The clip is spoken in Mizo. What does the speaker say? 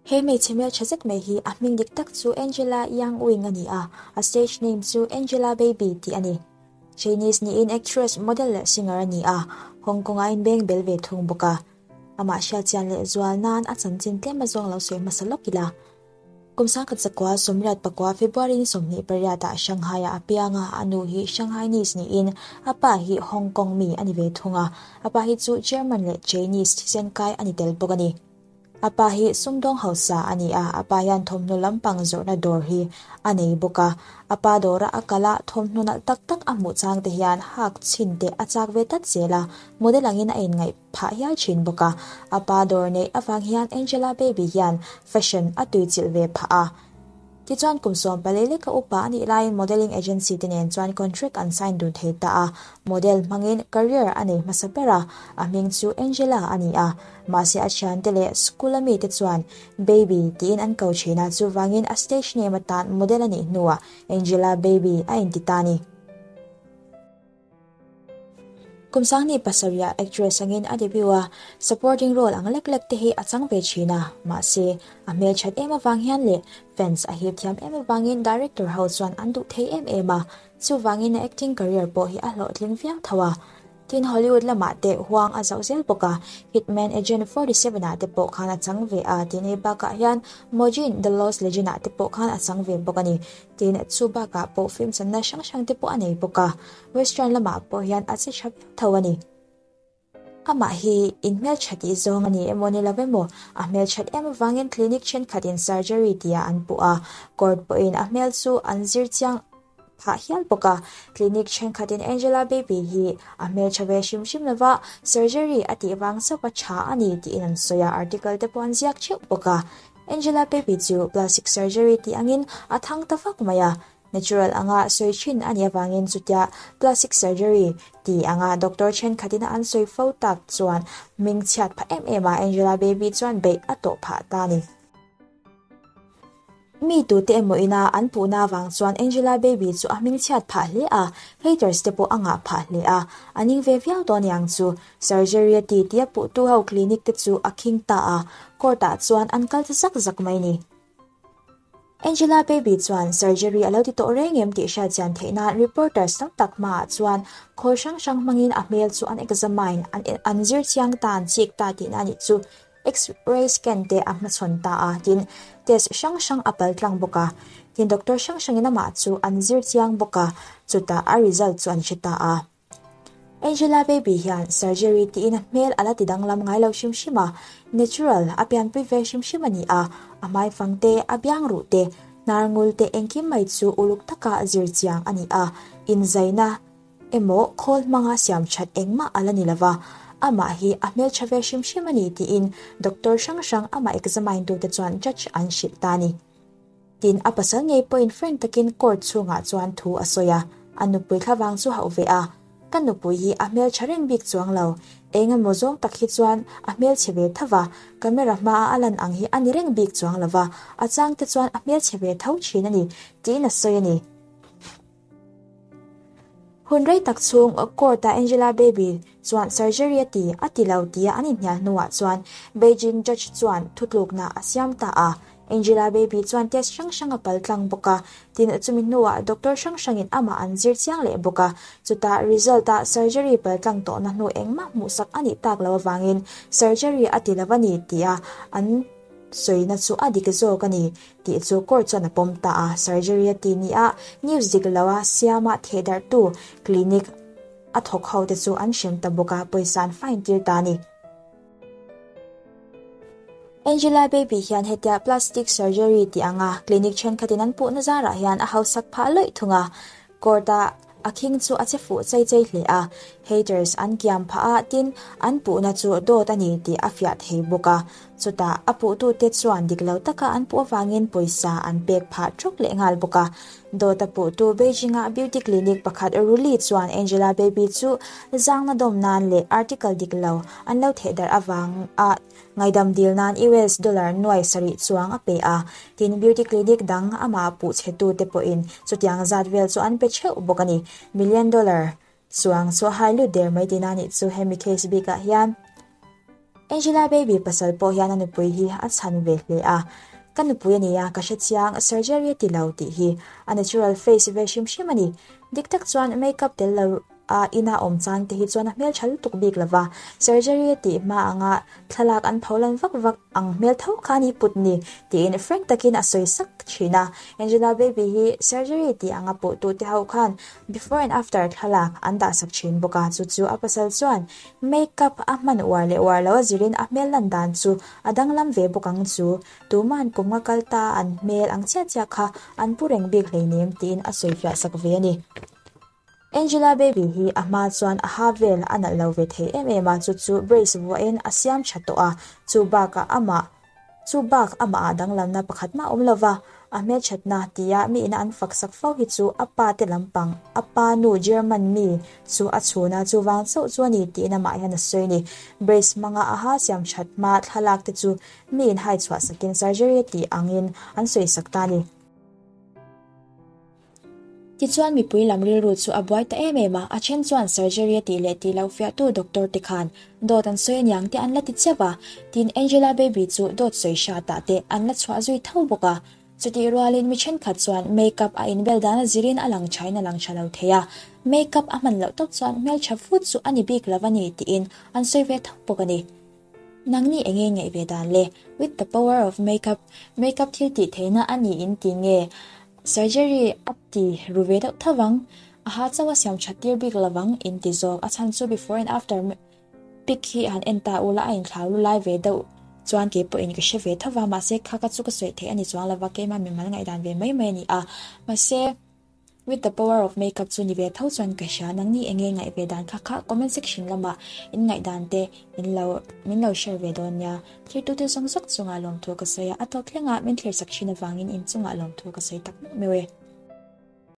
He hmeichhe hmeltha zet mai hi a hming dik tak chu Angela Yang Wing a ni a, a stage name chu Angela Baby tih a ni. Chinese niin actress, model leh singer a ni a, Hong Kong ah inbeng bel ve thung bawk a. Amah hriatchian leh zual nan a chanchin tlem azawng lo sawi hmasa lawk ila. Kum sangkhat zakua 88 February ni 28 ah Shanghai ah a piang a, a nu hi Shanghainese niin a pa hi Hong Kong mi a ni ve thung a, a pa hi chu German leh Chinese thisen kai a ni tel bawk a ni. A pa hi sumdawng hausa a ni a, a pa hian thawmhnaw lampang zawrhna dawr hi a nei bawk a, a pa dawra a kal a, thawmhnaw nalh tak tak a hmuh chang te hian hak chhin te a chak ve tlat zel a, model angin a inngaih. phah hial thin bawk a, a pa dawr neih avang hian Angela Baby hian fashion a tuichilh ve phah a. Tichuan kum 14 leka upa a nih laiin modelling agency te nen chuan contract an sign dun thei ta a, model hmangin career a nei hmasa ber a, a hming chu Angela a ni a, mahse a thiante leh school a mite chuan Baby tiin an ko thin a, chuvangin a stage name atan model a nih hnuah Angela Baby a inti ta a ni. Kum 27ah actress angin a debut a, supporting role ang lek lek te hi a chang ve thin a, mahse a hmelthat em avang hian leh fans a hip thiam em avangin director ho chuan an duh thei em em a, chuvangin a acting career pawh hi a hlawhtling viau tho a. Tin Hollywood lamah te huang a zauh zel bawk a, Hitman Agent 47 ah te pawh khan a chang ve a, tin hei bakah hian Mojin The Lost Legend ah te pawh khan a chang ve bawk a ni. Tin, chu bakah pawh film channa hrang hrang te pawh a nei bawk a, restaurant lamah pawh hian a che tha viau tho a ni. Amah hi in hmeltha tih zawng a ni emaw ni lo emaw, a hmelthat em avangin clinic thenkhatin surgery tia an puh a, court pawhin a hmel chu an zir chiang phah hial bawk a. Clinic thenkhatin Angela Baby hi a hmeltha ve hrim hrim lova, surgery a tih vang chauh a tha a ni tiin an sawi a, article te pawh an ziak theuh bawk a. Angela Baby chu plastic surgery tih angin a thang ta vak mai a, natural anga sawi thin a nih avangin chutia plastic surgery tih anga doctor thenkhatin a an sawi fo tak chuan hming chhiat phah em em a, Angela Baby chuan beih a tawh phah ta a ni. Mi tute emaw ina an puhna avang chuan Angela Baby chu a hming chhiat phah hle a, haters te pawh a ngah phah hle a, a ning ve viau dawn aniang chu. Surgery a ti tia puhtu ho clinic te chu a khing ta a, court ah chuan an kal ta zak zak mai ni. Angela Baby chuan surgery a lo ti tawh reng em tih hriat chian theih nan reporters tam tak hmaah chuan khawl hrang hrang hmangin a hmel chu an examine, an zir chiang ta, an chik ta tihna a nih chu. X-ray scan te a hmachhawn ta a, tin test hrang hrang a pal tlang bawk a, tin doctor hrang hrangin amah chu an zir chiang bawk a, chutah a result chu an hre ta a. Angela Baby hian surgery tiin a hmel a la ti danglam ngai lo hrim hrim a, natural a pianpui ve hrim hrim a ni a, a hmaifang te, a biang ruh te, hnar ngul te engkim mai chu uluk taka zir chiang a ni a, inzaina emaw khawl hmanga siam that engmah a la ni lova, amah hi a hmeltha ve hrim hrim a ni tiin doctor hrang hrang amah examine tute chuan judge an hrilh ta a ni. Tin, a pasal ngei pawhin frank takin court chhungah chuan thu a sawi a, a nupui thlavang chu hauh ve a, Ka nupui hi a hmeltha reng bik chuang lo, eng emaw zawng tak hi chuan a hmelchhe ve tho va, camera hmaa a lan ang hi a ni reng bik chuang lo va, a chang te chuan a hmelchhe ve tho thin a ni, tiin a sawi a ni. Hun rei tak chhung court-ah Angela Baby chuan surgery a ti a ti lo tia an inhnial hnuah chuan Beijing judge chuan thutlukna a siam ta a. Angela Baby chuan test hrang hrang a pal tlang bawk a, tin chumi hnuah doctor hrang hrangin amah an zir chiang leh bawk a. Chutah result-ah surgery pal tlang tawhna hnu engmah hmuhsak a nih tak loh avangin surgery a ti lo a ni tia an sawina chu a dik zawk a ni. Tih chu court chuan a pawm ta a, surgery a ti ni a, news dik lo a siama thehdarhtu clinic a thawk ho te chu an hrem ta bawk a, pawisa an fine tir ta a ni. Angela Baby hian hetia plastic surgery tih anga clinic thenkhatin an puhna zarah hian a hausak phah lawih thung a, court a a khing chu a che fuh chei chei hle a, Haters an kiam phah a, tin, an puhna chu dawt a ni tih a fiah thei bawk a. Chutah a puhtute chuan dik lo taka an puh avangin pawisa an pek phah ṭawk leh nghal bawk a. Dawt a puhtu Beijing-a beauty clinic pakhat Ruli chuan Angela Baby chu zangna dawm nan leh article dik lo an lo thehdarh avanga Ngaidam dil nan US dollar nuai sarih chuang a pe a, tin beauty clinic dang amah puh chhetu te pawhin chutiang zat vel chu an pe theuh bawk a ni. Million dollar chuang chu a hai lut der mai tihna nih chu hemi case bikah hian. Angela Baby pasal pawh hian a nupui hi a chhan ve hle a, Ka nupui a nia, ka hrechiang, surgery a ti lo tih hi a natural face ve hrim hrim a ni. Dik tak chuan makeup tel lo A ina awm chang te hi chuan a hmeltha lutuk bik lo va, surgery a tih hma anga thlalak an pho lan vak vak ang hmel tho kha ni put ni tiin frank takin a sawi sak thin a. Angela Baby hi surgery tih anga puh tu te ho khan before and after thlalak an dah sak thin bawk a, chu chu a pasal chuan make up a hman uar leh uar lo a zirin a hmel lan dan chu a danglam ve bawk ang chu, tuma'n kum nga kal ta an hmel ang chiah chiah kha an pu reng bik hleinem tiin a sawifiah sak ve a ni. Angela Baby hi a hma chuan a ha vel a nalh lo ve thei em em a, chu chu brace vuahin a siam tha tawh a, chu bakah amah chu bak amah ah danglamna pakhat mah a awm lova, a hmelthatna tia mi ina an fak sak fo hi chu a pa te lampang a pa nu German mi chu a chhun a, chuvang chauh chu a ni tiin amah hian a sawi a ni. Brace hmanga a ha siam that hma thlalak te chu mi in hai chhuah sakin surgery a tih angin an sawi sak ta a ni. Tichuan mipui lam rilru chu a buai ta em em a, a then chuan surgery a tih leh tih loh fiahtu doctor te khan dawt an sawi aniang te an la ti chiap a, tin Angela baby chu dawt sawi hrat ah te an la chhuah zui tho bawk a. Chutih rualin mi thenkhat chuan make up a inbel dan a zirin a lang thain a lang tha lo thei a, make up a hman loh tawp chuan hmeltha vut chu a ni bik lo a ni tiin an sawi ve tho bawk a ni. Nangni enge ngaih ve dan le? With the power of makeup, makeup thil tih theihna a ni in ti nge? Surgery a ti ru ve deuh tho vang, a ha chauh a siam that tir bik lo vang in ti zawk, a chhan chu before and after pic hi han en ta ula a inthlau lu lai ve deuh chuan kei pawhin ka hre ve tho va, mahse kha ka chu ka sawi theih a ni chuang lova keimah mimal ngaihdan ve mai mai a ni a, mahse. With the power of makeup chu ni ve tho chuan ka hria, nangni enge ngaih ve dan kha kha comment section lamah in ngaihdan te min lo min lo share ve dawn nia. Thirtute zawng zawk chungah lawmthu ka sawi a, a tawp thlengah min thlir sak thin avangin in chungah lawmthu ka sawi tak meuh meuh e.